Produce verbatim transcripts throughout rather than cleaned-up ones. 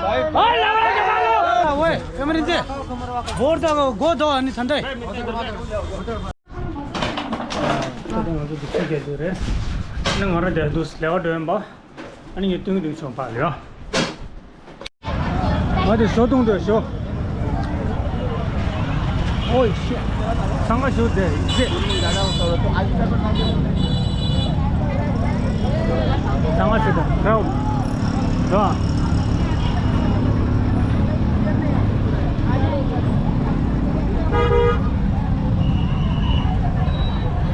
ཨ་ལ་ཝེ་ཀེ་མ་ལོ། ཝེ་ཀེ་མ་རིན་ཏེ། བོར་ད་གོ་དོ་ཨ་ནི་ཐན་ཏེ། ད་ང་ཚོ་འདུག་ཅིག་རྒྱག་རྒྱུ་རེད། ཨ་ནི་ང་རང་དེ་འདུག་ལས་ཀ་འགྲོ་ཡིན་པ། ཨ་ནི་ངས་སྟོན་གྱི་འདུག་ཆོག་པ་ལ་ཡ། ང་དེ་ཞོ་བཏུང་འདོད་ཞོ། ཨོའི་ཤི། ཚང་མ་ཞོ་དེ་ཡིག་ཚད། ཚང་མ་ཞོ་དང་ཁྲའོ། རོ།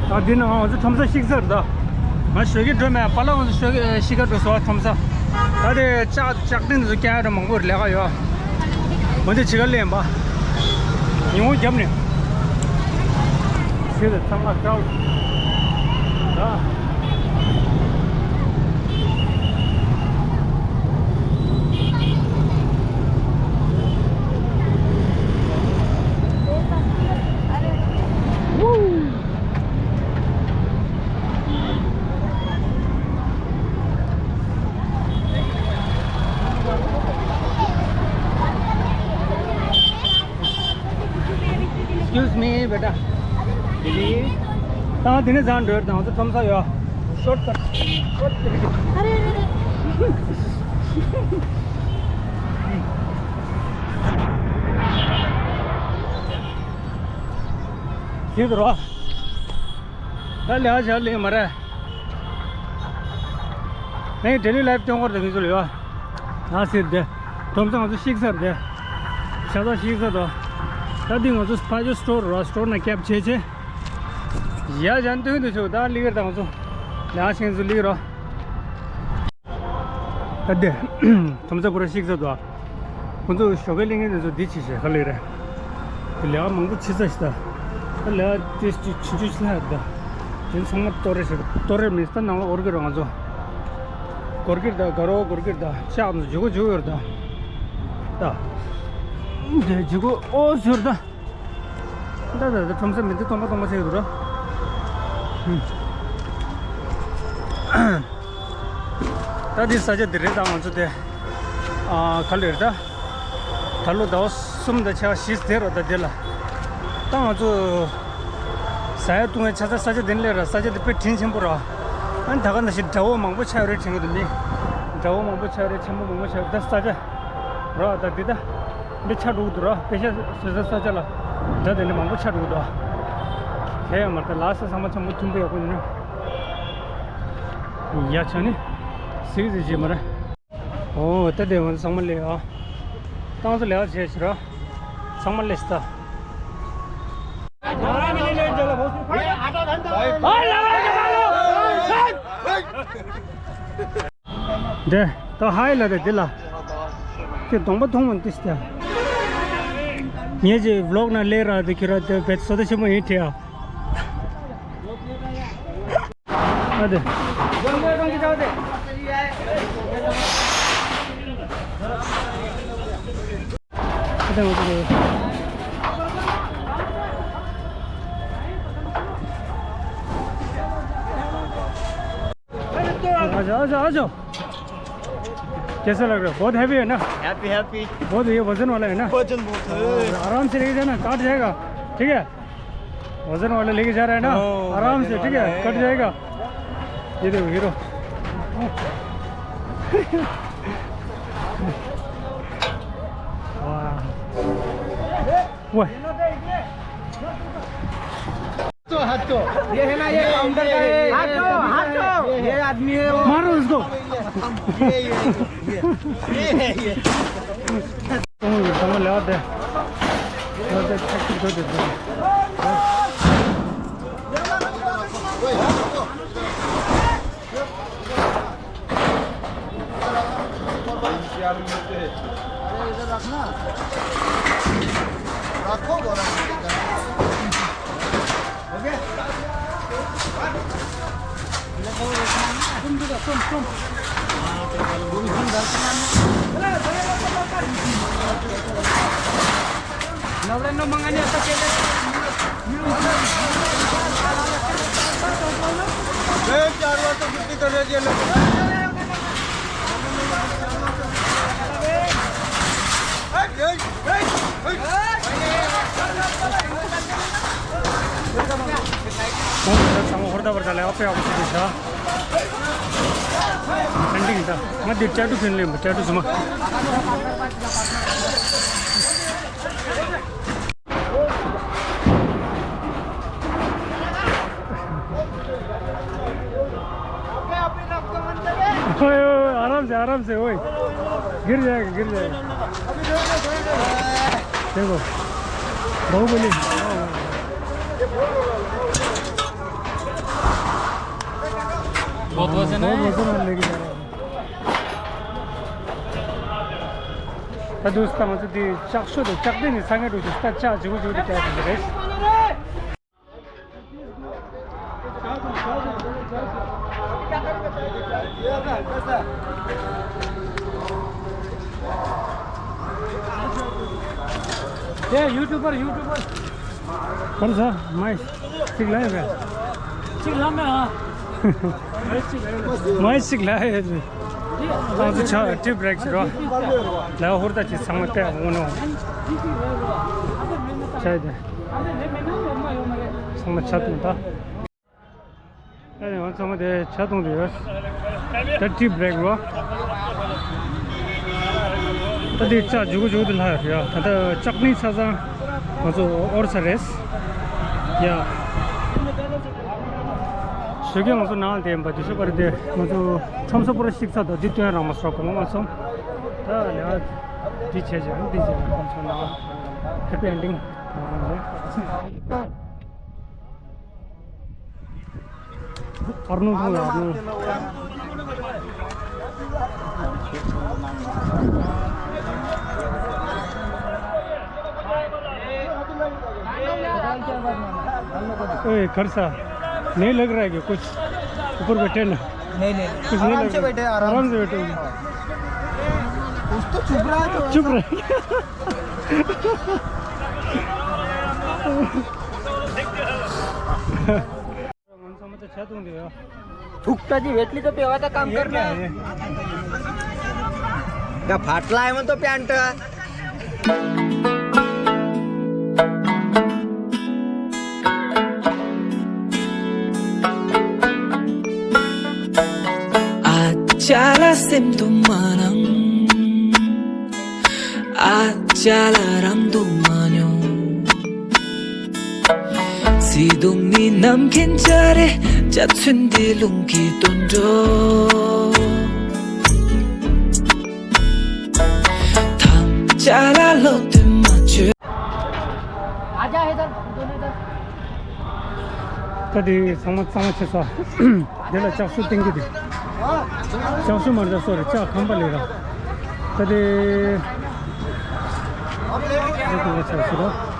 ད་འདི་ནང་ང་ཚོ་ཁྲོམ་ས་བཤིག་ཚར་ད། ང་ཞོགས་ཀས་འགྲོ་མེད་པ་ལ་ང་ཚོ་ཞོགས་ཀས་ཤི་ཁ་འགྲོ་སོ་ཁྲོམ་ས། ད་དེ་ལྕགས་ལྕགས་ཏིང་དུ་སྐྱ་ར་མང་པོ་ལས་ཀ་ཡོད། འོན་ཏེ་ཇི་ག་ལེན་པ། ཉིན་མོ་རྒྱབ་ནས། ཟེར་ཚང་མ་སྐྲག་ད། Excuse me, beta. ད་དེ་ནས་བཟང་འགྲོ་དང་ཚོ་ཁྲོམ་ས་ཡོད། Short cut. ཨ་རེ་རེ་རེ། ཟིན་འགྲོ། ད་ལས་བྱ་ལས་མ་རེད། ངའི་daily life སྟོན་སྐོར་དེ་ཁྱེད་ཚོ་ལ་ཡོད། ང་ཟེར་དེ། ཁྲོམ་ས་ང་ཚོ་བཤིག་ཚར་དེ། ཤ་ཚ་བཤིག་ཚར་དོ། ད་འདི་ང་ཚོ་ཕ་ཇོ་སི་ཊོར་རོ་སི་ཊོར་ནང་ཁེབས་བྱས་བྱས། ཡ་ཅན་སྟོན་དུ་ཆུག་ད་ལི་གེར་དང་ཚོ། ལ་ཤིང་ཚོ་ལི་རོ། ད་དེ། ཁྲོམ་ས་པུ་ར་བཤིག་ཚར་དོ། ཁོང་ཚོ་ཞོགས་ཀའི་གླིང་གི་དེ་ཚོ་འདི་བྱེད་བྱེད་ག་ལེ་རེད། དེ་ལས་ཀ་མང་པོ་བྱེད་ཚར་ཞིག་ད། ད་ལས་ཀ་དེ་ཅི་ཆུང་ཆུང་ཞིག་ལྷག་ད། དེ་ཚང་མ་གཏོར་རེ་བྱེད་གཏོར་རེ་མིན་ད་ནང་ལ་འོར་གི་རོ་ང་ཚོ། སྒོར་གིར་ད་དགའ་རོགས་སྒོར་གིར་ད་ལྕགས་ཚོ་ཇི་གོ་ཇི་གོ་ཡོར་ད། ད། དེ་ཇི་གོ་ཨོ་ཟུར་ད། ད་ད་ད་ཁྲོམ་ས་མི་འདི་སྟོང་པ་སྟོང་པ་བྱས་ཡོད་ར། ད་འདི་ས་ཆ་འདི་རེད་ད་ང་ཚོ་དེ། ཨ་ག་ལེར་ད། ད་ལོ་ཟླ་བ་གསུམ་དང་ཆ་བཞི་དེ་རོ་ད་དེ་ལ། ད་ང་ཚོ། ཟ་ཡ་བཏུང་ཡ་ཆ་ཚ་ས་ཆ་དེ་ལས་ར་ས་ཆ་དེ་དཔེ་དྲིན་ཆེན་པོ་ར། ཨ་ནི་ད་ག་ནང་བཞིན་དགྲ་བོ་མང་པོ་ཆགས་ཡོད་རེད་དྲན་གི་འདུག་མི། དགྲ་བོ་མང་པོ་ཆགས་ཡོད་རེད་ཆེན་པོ་མང་པོ་ཆགས་ཡོད་རེད་ད་ས་ཆ། ར་ད་འདི་ད། འདི་ཆ་འགྲོ་གི་འདུག་ར་དཔེ་ཆ་བཟོ་ས་ས་ཆ་ལ། ད་དེ་འདྲ་མང་པོ་ཆ་འགྲོ་གི་འདུག་དེ་ཡང་མ་རེད་ད་ལ་ས་ཚང་མ་ཚང་མ་མཐུན་པོ་ཡག་པོ་ཡིན་ན། ཡ་ཆ་ནི། སིག་སི་ཇི་མ་རེད། ཨོ་ད་དེ་ང་ཚང་མ་ལས་ཨ། ཏང་ཚོ་ལས་ཨ་བྱས་ཕྱིར་ར། ཚང་མ་ལས་སི་ད། འདི་ད་ཧའི་ལ་དེ་འདི་ལ། ཁྱོད་གདོང་པ་མཐོང་མ་འདི་སྟེ། ངས་ཅིག་ཝི་ལོག་ནང་སླེབས་ར་དེ་ཁྱོད་ར་དེ་བེད་སོ་ད་ཆེན་པོ་ཡིན་དྲི་ཡ། ཨ་དེ། आ जाओ, आ जाओ, आ जाओ। कैसा लग रहा है? बहुत हैवी है ना? Happy, happy. बहुत, ये वजन वाला है ना? वजन बहुत है। आराम से लेके जाना, कट जाएगा। ठीक है? वजन वाला लेके जा रहा है ना? हाँ, आराम से, वजन ठीक वाला है, है। कट जाएगा। ये देखो, हीरो। वाह। वाह। तो हाथ तो। ये है ना, ये काउंटर का है। हाथ तो, हाथ तो। ये आदमी है वो। मारो उसको। ये, ये, ये, ये, ये, ये। ཏང་ཡོད་ཏང་ལ་དེ། ལ་དེ་ཐག་ཅིག་ཐོག་དེ་དེ། अरे इधर रखना। रखो बोला। བར་ད་ལས་ཨོ་པེ་ཨོ་པེ་ཞིག་བྱ། ཨན་ཏིང་ད། ང་འདིར་ཅ་ཏུ་ཁྱོན་ལེན་པ་ཅ་ཏུ་ཟུ་མ། ओए, ओए, आराम से, आराम से, ओए। गिर जाएगा, गिर जाएगा। देखो, बाहुबली। बहुत वजन है। बहुत वजन वाला लेके जा रहा है। ད་དུང་ང་ཚོ་འདི་ལྕགས་ཤོག་དང་ལྕགས་ཐེན་ནི་ཚང་མ་འགྲོ་ཆུ་ལྕགས་ཇི་གུ་ཇི་གུ་དེ་ལྕགས་ཐེན་རེད། ए यूट्यूबर, यूट्यूबर। कौन सा? माइक। सिख लाए क्या? सिख ला मैं, हाँ। माइक सिख लाए। ང་ཚོ་ཆ་ཊི་བི་བྷི་རེག་ཞིག་རོ། ལ་ཧུར་ད་ཅི་ཚང་མ་བལྟས་འོང་ནོ། ཆ་ཡི་དེ། ཚང་མ་ཆ་བཏུང་ད། ད་ནི་ང་ཚང་མ་དེ་ཆ་བཏུང་དེ་ཡོད། ད་ཊི་བི་བྷི་རེག་རོ། ད་དེ་ལྕགས་ཇུ་གུ་ཇུ་གུ་དེ་ལྷག་ཡོད་ཡ། ད་ལྟ་ལྕགས་ནི་ཆ་ཚང་ང་ཚོ་ཨོར་ས་རེད། ཡ། ཞོགས་ཀས་ང་ཚོ་ནང་ལ་བསྡད་ཡིན་པ་དེ་ཤོག་པར་དེ་ང་ཚོ་ཁྲོམ་ས་པུ་ར་ཤིག་ཚ་དང་འདི་སྟོན་རང་མ་སོགས་གོང་མ་སོང་། ད་ལས་ཀ་འདི་བྱས་ཀྱང་འདི་བྱས་ཀྱང་ཁོང་ཚོ་ནང་ཧེ་པི་ཨེན་ཌིང་། ཨར་ནོ་ཐོང་ལ་ཨར་ནོ། ए, घर सा नहीं लग रहा है कि कुछ ऊपर बैठे ना? नहीं, नहीं, कुछ नहीं आराम लग से रहा। बैठे, आराम आराम से। से बैठे। कुछ तो चुभ रहा है, तो चुभ रहा है। भुगता जी, वेटली तो पेवा था, काम करना है। का फाटला है, मन तो पैंट। ཨ་ཅག་ལ་སེམས་དུ་མ་སྣང་། ཨ་ཅག་ལ་རང་དུ་མ་མྱོང་། བརྩེ་དུང་ནི་ནམ་མཁའི་འཇའ་རིས། འཇའ་ཚོན་འདི་རླུང་གིས་བཏོན་འགྲོ། ཐམས་ཅད་ལ་བློ་གཏད་མ་བཅོས། ད་དེ་ཚང་མ་གཙང་མ་བྱེད་ས། དེ་ལ་ལྕགས་ཤོག་སྟེང་གི་དེ། ལྕགས་ཤོག་མ་རེད་ད་སོ་རེད། ལྕགས་ཁམ་པ་ལས་ར། ད་དེ། དེ་དེ་ལ་ལྕགས་ཤོག་ར།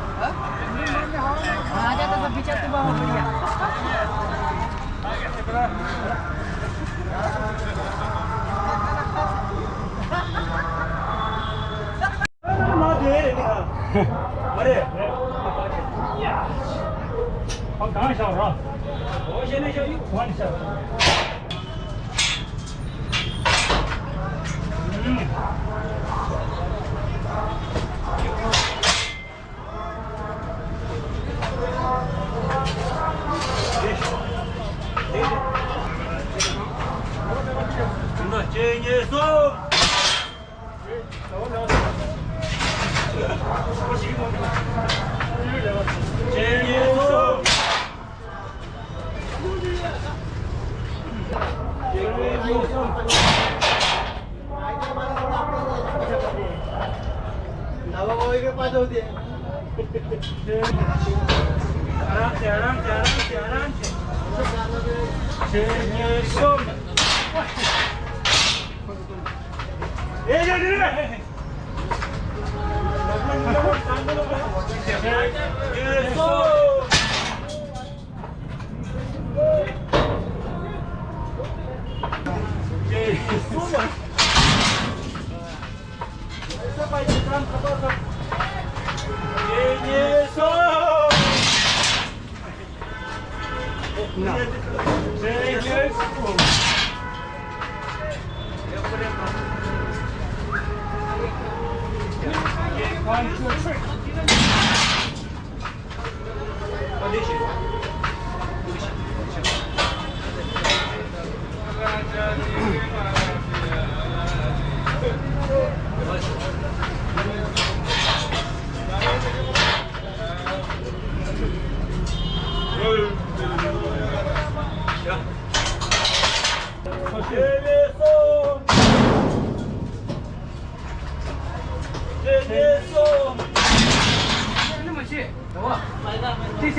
ཡ་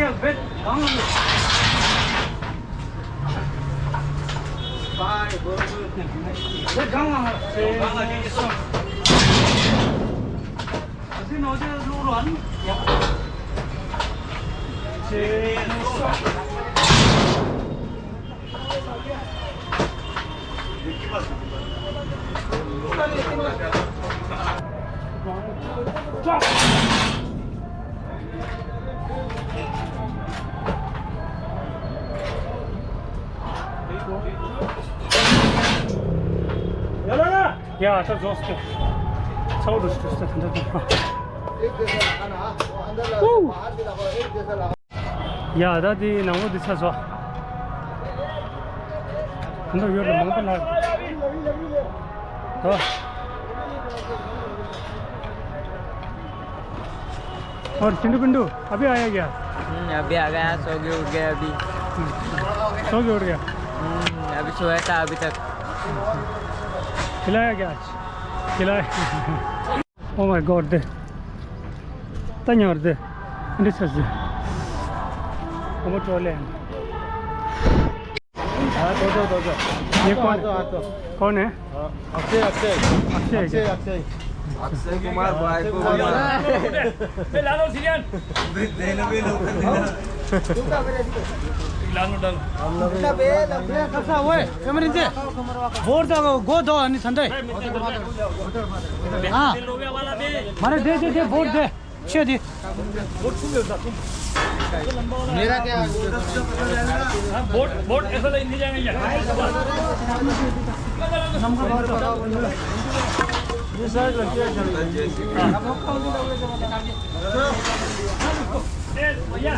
ད་རྫོགས་སོང་། ཚ་བོ་འགྲོ་སོང་། ད་ད་ད། ཡ་ད་དེ་ནང་ལོགས་འདི་ཚ་བཟོ། ད་ཡོད་རེད། མང་པོ་ལ། ད། और चिंटू पिंटू, अभी आया क्या? हम्म, अभी आ गया, सो के उठ गया अभी। सो के उठ गया? हम्म, अभी सोया था अभी तक। खिलाया क्या आज? खिलाया। Oh my God, दे। तन्योर दे। This is, वो टोले हैं। हाँ, दो, दो, दो, दो। ये कौन है? कौन है? हाँ, अक्षय, अक्षय। अक्षय है अक्षय, क्या? अक्षय। अक्षय कुमार, भाई को कुमार। मैं लालो सीरियन। लालो डाल। कैसा हुआ है? कैमरे से। बोर्ड दो, गो दो, अन्य संडे। हाँ। मारे दे, दे, दे, बोर्ड दे। छे दी। मेरा क्या? बोर्ड, बोर्ड ऐसा लाइन नहीं जाएगा यार। ये साइड रखिए। ये, ये, ये,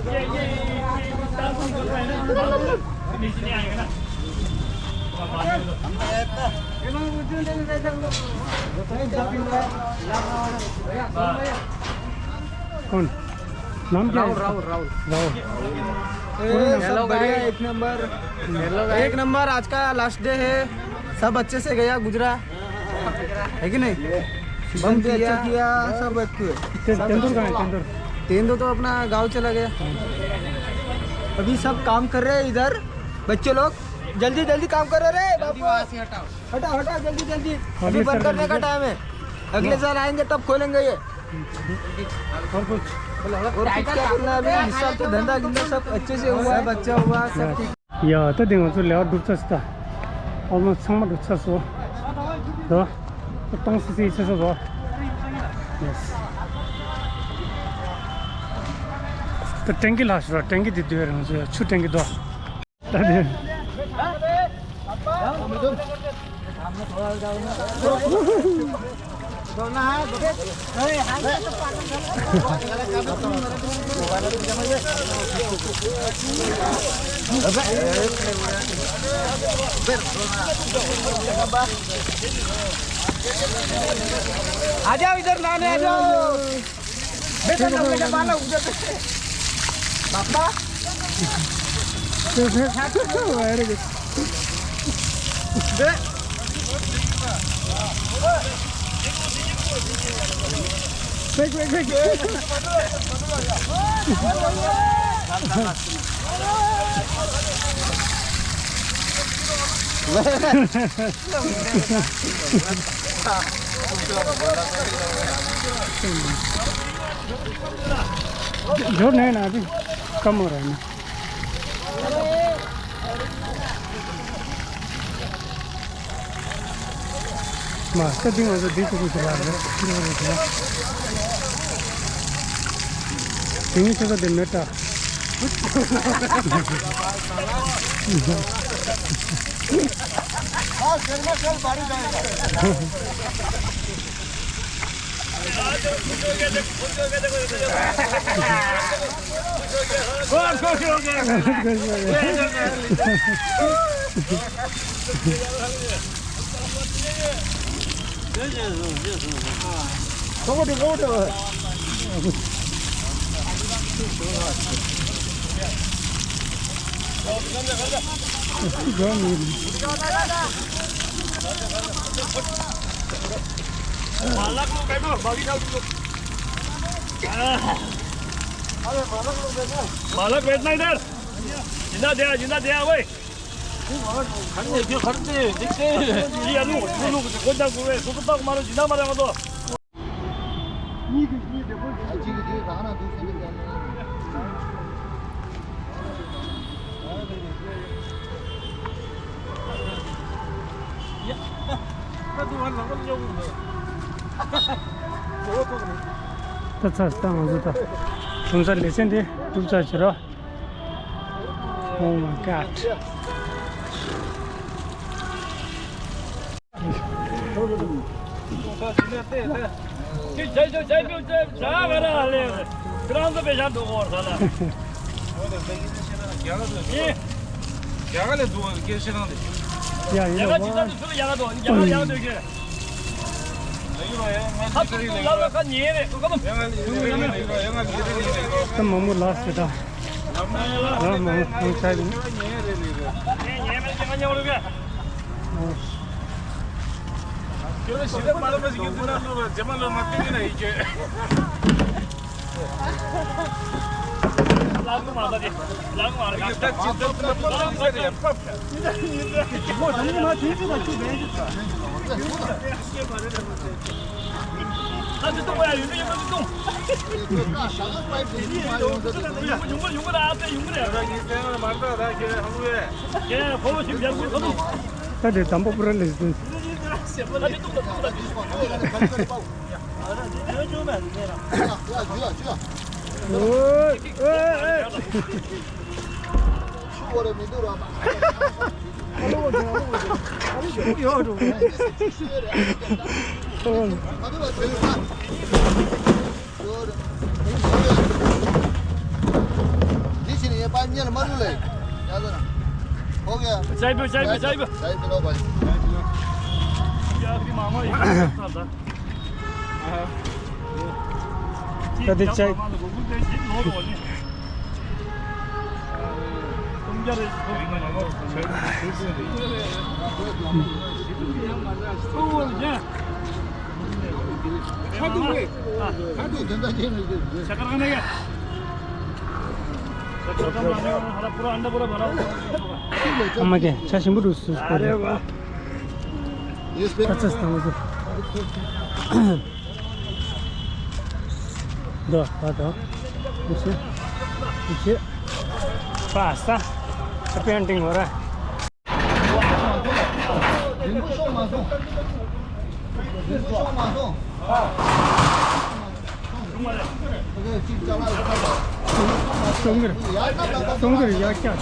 ये, ये, नीचे नहीं आएगा ना। कौन? नाम क्या है राहुल, इसका? राहुल, राहुल। राहुल। ए, सब बढ़िया, एक नंबर। Hello guys. एक नंबर। आज का लास्ट डे है, सब अच्छे से गया, गुजरा, है कि नहीं? बम भी अच्छा किया, सब अच्छे। ते-, तेंदुर कहाँ है, तेंदुर? तेंदुर तो अपना गांव चला गया। अभी सब काम कर रहे हैं इधर, बच्चे लोग जल्दी जल्दी काम कर रहे रे बाबू। हटा, हटा, जल्दी, जल्दी। अभी अभी बंद करने का टाइम है। अगले साल आएंगे, तब खोलेंगे ये। और कुछ? और कुछ क्या करना है अभी? इस साल तो धंधा धंधा सब अच्छे से हुआ है, बच्चा हुआ, सब ठीक। ཡ། ད་དེ་ང་ཚོ་ལས་ཀ་གྲུབ་ཚར་སོང་། ད་ཨོལ་མོ་སི་ཚང་མ་གྲུབ་ཚར་སོང་། ད་ད་གཏོང་སི་སི་ཆེ་ས་བཟོ། ཡེ་སི། ད་ཊེང་ཀི་ལྷག་ཤོག་ཊེང་ཀི་དེ་དུས་རང་ཚོ་ཆུ་ཊེང་ཀི་དོ། ད་དེ། आ जाओ इधर नहाने आ जाओ। बेटा, ना बेटा, बाला उधर। पापा। Very good. दे। देख, देख, देख। जोर नहीं ना, अभी कम हो रहा है ना। मा, ད་འདི་ང་ཚོ་འདི་ཅིག་ཅིག་ལ་རེད། འདི་ང་ཚོ་འདི་ནས་ད། मालक बैठना इधर। जिंदा दे, जिंदा दे, ओए। खड़े दे, क्यों खड़े दे? देखते हैं। ये आलू, आलू को कौन सा गुरु है? सुसु तक मारो, जिंदा मारो तो। ད་ཚ་ས་ང་ཚོ་ད་གྲོང་གསེབ་ལེ་ཚན་འདི་གྲུབ་ཚར་བྱེད་རོགས། Oh my God. ད་མང་པོ་ལགས་སོ་ད། ལགས་མང་པོ་ཆགས་ཡོད། ད་དེ་དམ་པ་པུ་ར་ལེགས་འདུག་ད་དེ་ཅའི། ཨ་མ་ཀེ་ཆ་ཞིམ་པོ་འདུག་སུ་སྐོར་རེད། ཨ་ཙི་སྟངས་སུ། འདི་ད་ད། འདི་ཕྱི། འདི་ཕྱི། པ་ས། ད་པེན་ཏིང་བ་ར། རིང་པོ་ཤོག་མ་སོང་། རིང་པོ་ཤོག་མ་སོང་། སོང་གི་རེད། སོང་གི་རེད་ཡར་བཀྱག